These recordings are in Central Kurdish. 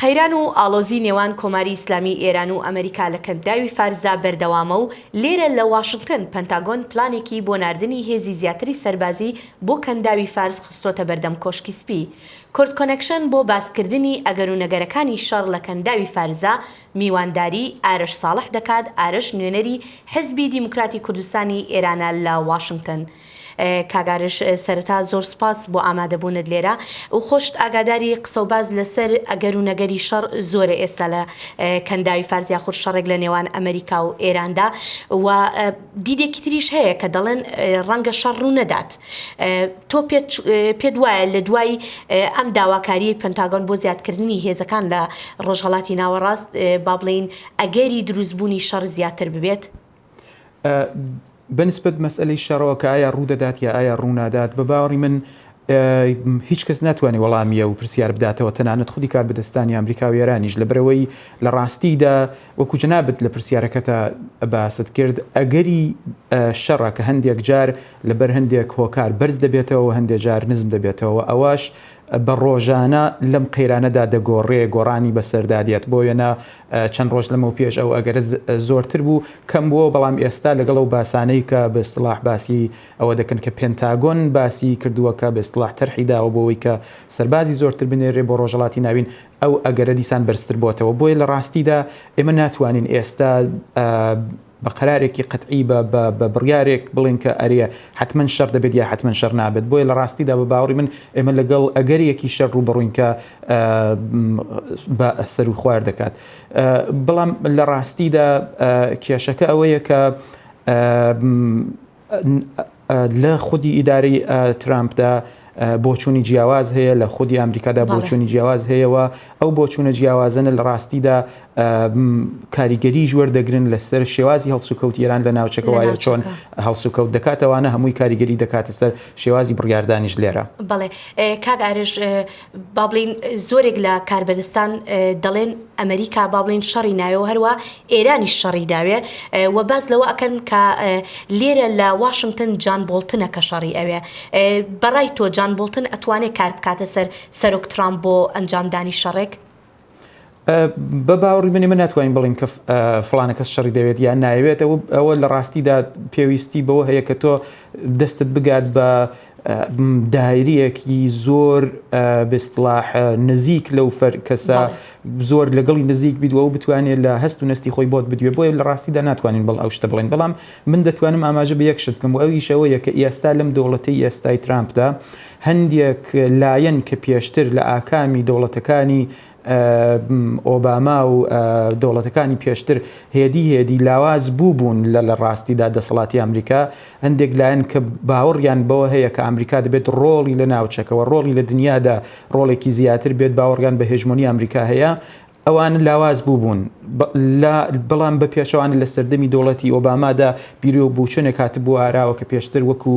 قەیران و ئاڵۆزی نێوان کۆماری ئیسلامی ئێران و ئەمریکا لە کەنداوی فارسدا بەردەوامە و لێرە لە واشنتن پەنتاگۆن پلانێکی بۆ ناردنی هێزی زیاتری سەربازی بۆ کەنداوی فارس خستۆتە بەردەم کۆشکی سپی. کوردکۆنێکشن بۆ باسکردنی ئەگەر و نەگەرەکانی شەڕ لە کەنداوی فارسدا میوانداری ئارەش ساڵح دەکات، ئارەش نوێنەری حزبی دیموکراتی کوردستانی ئێرانە لە واشنگتن. کاک ئارش سەرەتا زۆر سوپاس بۆ ئامادەبوونت لێرە و خۆشت ئاگاداری قسە و باس لەسەر ئەگەر و نەگەری شەڕ زۆرە ئێستا لە کەنداوی فارس یاخود شەڕێک لە نێوان ئەمریکا و ئێراندا و دیدێکی تریش هەیە کە دەڵێن ڕەنگە شەڕ ڕوو نەدات. تۆ پێت وایە لە دوای ئەم داواکاریەی پنتاگۆن بۆ زیادکردنی هێزەکان لە ڕۆژهەڵاتی ناوەڕاست با بڵێین ئەگەری دروستبوونی شەڕ زیاتر ببێت؟ بەنسبەت مەسئەلەی شەڕەوە کە ئایا ڕوودەدات یا ئایا ڕوونادات بە باوەڕی من هیچ کەس ناتوانێت وەڵامی ئەو پرسیار بداتەوە تەنانەت خودی کاربەدەستانی ئەمریکا و ئێرانیش لەبەرئەوەی لە ڕاستیدا وەکو جەنابت لە پرسیارەکەتا باست کرد ئەگەری شەڕە کە هەندێک جار لەبەر هەندێک هۆکار بەرز دەبێتەوە و هەندێک جار نزم دەبێتەوە ئەوەش بە ڕۆژانە لەم قەیرانەدا دەگۆڕێ گۆڕانی بەسەردا دێت بۆ وێنە چەند ڕۆژ لەمەو پێش ئەو ئەگەرە زۆرتر بوو کەم بووە بەڵام ئێستا لەگەڵ ئەو باسانەی کە بە ئیستڵاح باسی ئەوە دەکەن کە پێنتاگۆن باسی کردووە کە بە ئیستڵاح تەرحی داوە بۆ ئەوەی کە سەربازی زۆرتر بنێرێ بۆ ڕۆژهەڵاتی ناوین ئەو ئەگەرە دیسان بەرزتر بۆتەوە بۆیە لە ڕاستیدا ئێمە ناتوانین ئێستا بە قەرارێکی قەتعی بە بە بڕیارێک بڵێن کە ئەرێ حەتمەن شەڕ دەبێت یا حەتمەن شەڕ نابێت بۆیە لە ڕاستیدا بە باوەڕی من ئێمە لەگەڵ ئەگەرێکی شەڕ ڕووبەڕووین کە بە سەر و خوار دەکات بەڵام لە ڕاستیدا کێشەکە ئەوەیە کە لە خودی ئیدارەی ترامپدا بۆچوونی جیاواز هەیە لە خودی ئەمریکادا بۆچوونی جیاواز هەیە و ئەو بۆچوونە جیاوازەنە لە ڕاستیدا کاریگەریش وەردەگرن لەسەر شێوازی هەڵسوکەوت ئێران لە ناوچەکە وایە چۆن هەڵسوکەوت دەکاتەوانە هەمووی کاریگەری دەکاتە سەر شێوازی بڕیاردانیش لێرە. بەڵێ کاک ئارش با بڵێین زۆرێک لە کاربەدەستان دەڵێن ئەمریکا با بڵێین شەڕی ناوێ و هەروە ئێرانیش شەڕی داوێ و باس لەوە ئەکەن کە لێرە لە واشنگتن جان بۆڵتنە کە شەڕی ئەوێ بەڕای تۆ جان بۆڵتن ئەتوانێ کار بکاتە سەر سەرۆک ترامپ بۆ ئەنجامدانی شەڕێک؟ بە باوەڕی من ئێمە ناتوانین بڵین کە فڵانە کەس شەڕی دەوێت یان نایەوێت ئەوە لە ڕاستیدا پێویستی بەوە هەیە کە تۆ دەستت بگات بە دایریەکی زۆر بستڵاح نزیک لەو فەر کەسە زۆر لەگەڵی نزیک بیت و بتوانێت لە هەست و نەستی خۆی بۆت بدوێ بۆیە لە ڕاستیدا ناتوانین بڵ ئەو شتە بڵێن بەڵام من دەتوانم ئاماژە بە یەک شت بکەم و ئەویش ئەوەیە کە ئێستا لەم دەوڵەتەی ئێستای ترامپدا هەندێک لایەن کە پێشتر لە ئاکامی دەوڵەتەکانی ئۆباما و دەوڵەتەکانی پێشتر هێدی هێدی لاواز بوو بوون لە لە ڕاستیدا دەسەڵاتی ئەمریکا هەندێک لایەن کە باوەڕیان بەوە هەیە کە ئەمریکا دەبێت ڕۆڵی لە ناوچەکەوە ڕۆڵی لە دنیادا ڕۆڵێکی زیاتر بێت باوەڕیان بە هێژمۆنی ئەمریکا هەیە ئەوان لاواز بووبوون، بەڵام بە پێچەوانە لە سەردەمی دەوڵەتی ئۆبامادا بیرو بۆچوونێک هاتبووە ئاراوە کە پێشتر وەکو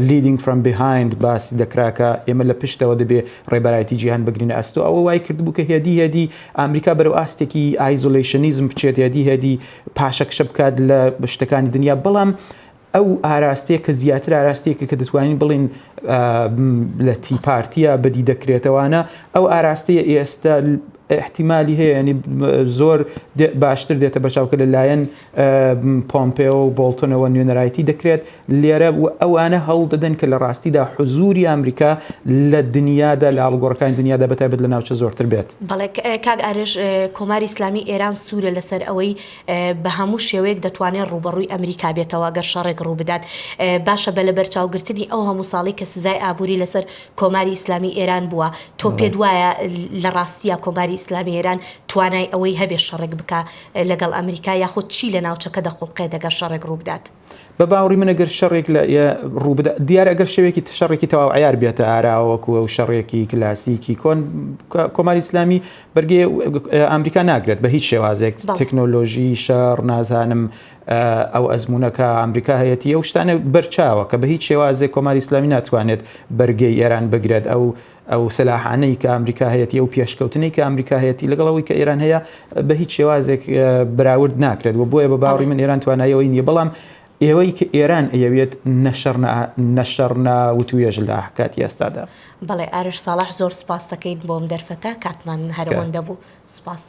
Leading from Behind باسی دەکرا کە ئێمە لە پشتەوە دەبێ ڕێبەرایەتی جیهان بگرینە ئەستۆ ئەوە وای کردبوو کە هێدی هێدی ئامریکا بەرەو ئاستێکی isolationism بچێت هێدی هێدی پاشەکشە بکات لە شتەکانی دنیا بەڵام ئەو ئاراستەیە کە زیاتر ئاراستەیەکە کە دەتوانین بڵێین لە tea party ە بەدی دەکرێتەوانە ئەو ئاراستەیە ئێستا احتیمالی هەیە ینی زۆر باشتر دێتە بەچاو کە لەلایەن پۆمپێ و بۆڵتنەوە نوێنەرایەتی دەکرێت لێرە و ئەوانە هەوڵ دەدەن کە لە ڕاستیدا حزوری ئەمریکا لە دنیادا لە ئاڵوگۆڕەکانی دنیادا بەتایبەت لە ناوچە زۆرتر بێت. بەڵێ کاک ئارش کۆماری ئیسلامی ئێران سوورە لەسەر ئەوەی بە هەموو شێوەیەک دەتوانێت ڕووبەڕووی ئەمریکا بێتەوە گەر شەڕێک ڕووبدات. باشە بە لەبەرچاوگرتنی ئەو هەموو ساڵەی کە سزای ئابووری لەسەر کۆماری ئیسلامی ئێران بووە، تۆ پێت وایە لە ڕاستیا کۆماری ئیسلامی ئێران توانای ئەوەی هەبێت شەڕێک بکا لەگەڵ ئەمریکا یاخود چی لە ناوچەکە دەخوڵقێت ئەگەر شەڕێک ڕووبدات؟ بە باوەڕی من ئەگەر شەڕێک لە ڕووبدا دیارە ئەگەر شێوێکی شەڕێکی تەواو عیار بێتە ئاراوە وەکو ئەو شەڕێکی کلاسیکی کۆن کۆماری ئیسلامی بەرگەی ئەمریکا ناگرێت بە هیچ شێوازێک تەکنۆلۆژی شەڕ نازانم ئەو ئەزمونونەکە ئەمریکا هەیەتی ئەو شتانە بەرچاوە کە بە هیچ شێوازێک کۆماری ئیسلامی ناتوانێت بەرگەی ئێران بگرێت ئەو ئەو سەلاحانەی کە ئەمریکا هەیەتی ئەو پێشکەوتنەی کە ئەمریکا هەیەتی لەگەڵ ئەوەی کە ئێران هەیە بە هیچ شێوازێک براورد ناکرێت و بۆیە بە باوەڕی من ئێران توانایەوەی نییە بەڵام. ئێوەی کە ئێران ئەیەوێت نە شەڕ نە شەڕ نە وتوێژ لە کاتی ئێستادا. بەڵێ ئارش ساڵح زۆر سوپاستەکەین بۆ ئەم دەرفەتە کاتمان هەر ئەوەندە بوو سوپاس.